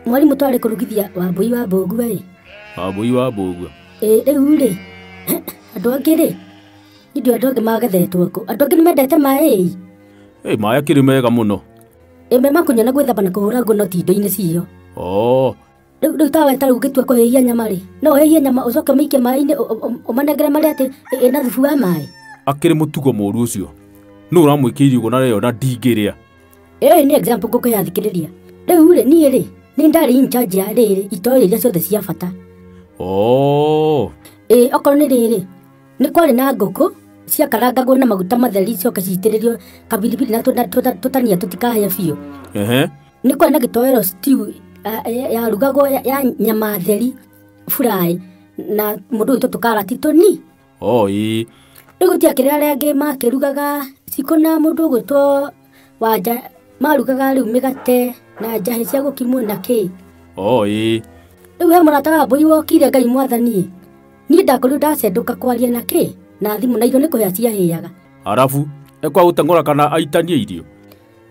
Mwarimũ twarĩ kũrugithia Wambui wa Mbũgua ĩ. Wambui wa Mbũgua. Ĩ rĩu rĩ andũ angĩ rĩ nĩ andũ angĩ magethetwo kũ? Andũ angĩ nĩ mendete maĩ. Ĩ maĩ akĩrĩ mega mũno. Ĩ me makũnyua na gwĩthamba na kũhũra nguo no ti indo-inĩ ciyo. Oh. Rĩu tawe ta rĩu ũngĩtua kũhĩhia nyama rĩ, no ũhĩhie nyama ũcoke ũmĩikie maĩ-inĩ ũmanengere marĩa atĩ ĩna thubu wa maĩ. Akĩrĩ mũtugo mũru ũcio. Nũ ũramwĩkĩire ũguo na rĩo na ndingĩrĩa. Ĩyo nĩ example ngũkũhe athikĩrĩria. Rĩu rĩ niĩ rĩ nĩ ndarĩ in charge ya rĩrĩ itoero iria ciothe cia bata. Oh. Ĩ okorwo nĩ rĩrĩ nĩ kwarĩ na ngũkũ ciakarangagwo na maguta matheri icoke citĩrĩrio kabiribiri na tũtania tũtikahĩe biũ. Ehe. Nĩ kwarĩ na gĩtoero stew yarugagwo ya nyama theri fry na mũndũ ũyũ tũkarati tũni. Oh ĩ. Rĩu gũtiakĩrĩ arĩa angĩ makĩrugaga cikũ na mũndũ ũgwĩtwo Wanja marugaga rĩu mĩgate na njahĩ cia gũkimwo na kĩ. Oh ĩ. Rĩu he mũrata wa Wambui wokire Ngai mwathani. Niĩ ndakorirwo ndacendũka kwaria na kĩ na thimũ na irio nĩ kũhĩa ciahĩaga. Arabu ekwa gũteng'ũra kana aitanie irio.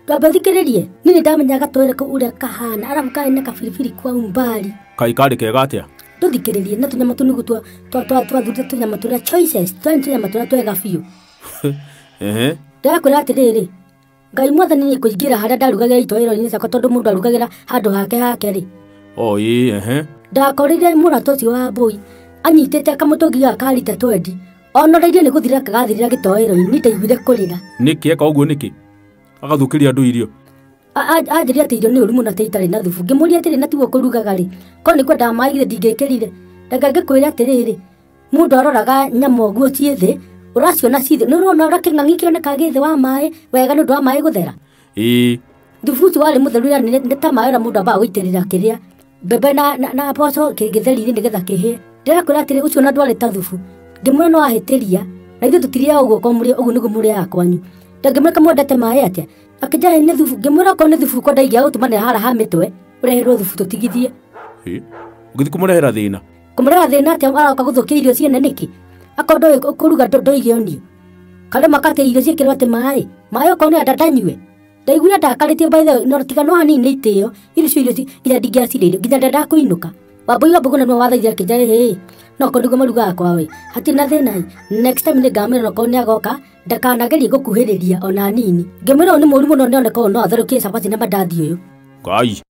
Twamba thikĩrĩrie niĩ nĩ ndamenyaga gatoero kau ũrĩa kahana arabu karĩ na kabiribiri kwa umbali. Kaĩ karĩ kega atĩa? Tũthikĩrĩrie na tũnyama tũnugu twathurire tũnyama tũrĩa choices twarĩ tũnyama tũrĩa twega biũ. Ehe. Ndĩrakwĩra atĩrĩrĩ Ngai mwathani nĩ kũingĩra harĩa ndarugagĩra itoero-inĩ ciakwa tondũ mũndũ arugagĩra handũ hake hake rĩ. Oh ĩ ehe. Ndakorire mũrata ũcio wa Wambui anyitĩte kamũtũngi gaka ka rita 20 onoreirie nĩ gũthirĩra kagathirĩra gĩtoero-inĩ ndaiguire kũrĩra. Nĩkĩ eka ũguo nĩkĩ? Agathũkĩria andũ irio. Anjĩrire atĩ irio nĩ ũru mũno atĩ itarĩ na thubu. Ngĩmũria atĩrĩ na tiguo kũrugaga rĩ korwo nĩ kwendaga maĩ githĩ ndingĩkĩrire. Reke ngĩkwĩre atĩrĩrĩ mũndũ aroraga nyama ũguo ciĩ thĩ ũraciona ciĩ thĩ nĩ ũrona ũrĩa kĩng'ang'i kĩonekaga gĩ thĩ wa maĩ wega nĩ ũndũ wa maĩ gũthera. Ĩ. Thubu ũcio warĩ mũtheru yani nĩ ta maĩ ũrĩa mũndũ ambaga gũitĩrĩra kĩrĩa mbembe na mboco gĩtheri-inĩ nĩgetha kĩhĩe. Ndĩrakwĩra atĩrĩ ũcio ona ndwarĩ ta thubu. Ngĩmwĩra no ahĩtĩria na ithuĩ tũtirĩaga ũguo korwo mũrĩ ũguo nĩguo mũrĩaga kwanyu. Ndangĩmwĩra mwendete maĩ atĩa? Akĩnjĩra nĩ thubu. Ngĩmwĩra okorwo nĩ thubu ko ndaingĩaga gũtũmanĩra haha ha mĩtwe ũreherwo thubu tũtigithie. Ĩ. Ũgĩthiĩ kũmũrehera thĩna? Kũmũrehera thĩna atĩa aroka gũthũkia irio ciene nĩkĩ? Akorwo ndoĩ kũruga ndoige onio. Karema atĩ irio ciĩkĩrwo atĩ maĩ. Maĩ okorwo nĩ ndanyue. Ndaiguire ndakarĩtio by the way no tiga no hanini nĩ itĩo. Irio icio irio nginya ndingĩacirĩire nginya ndendaga kũinũka. Wambui wa Mbũgua nĩwe wathaithire akĩnjĩra hĩ no okorwo nĩguo marugaga kwao ĩ hatirĩ na thĩna. Next time nĩngamwĩra okorwo nĩ agoka ndakanagerie gũkuhĩrĩria ona hanini. Ngĩmwĩra ũyũ nĩ mũru mũno nĩoneka ũyũ no atherũkie cabaci na mandathi ũyũ. Ngai.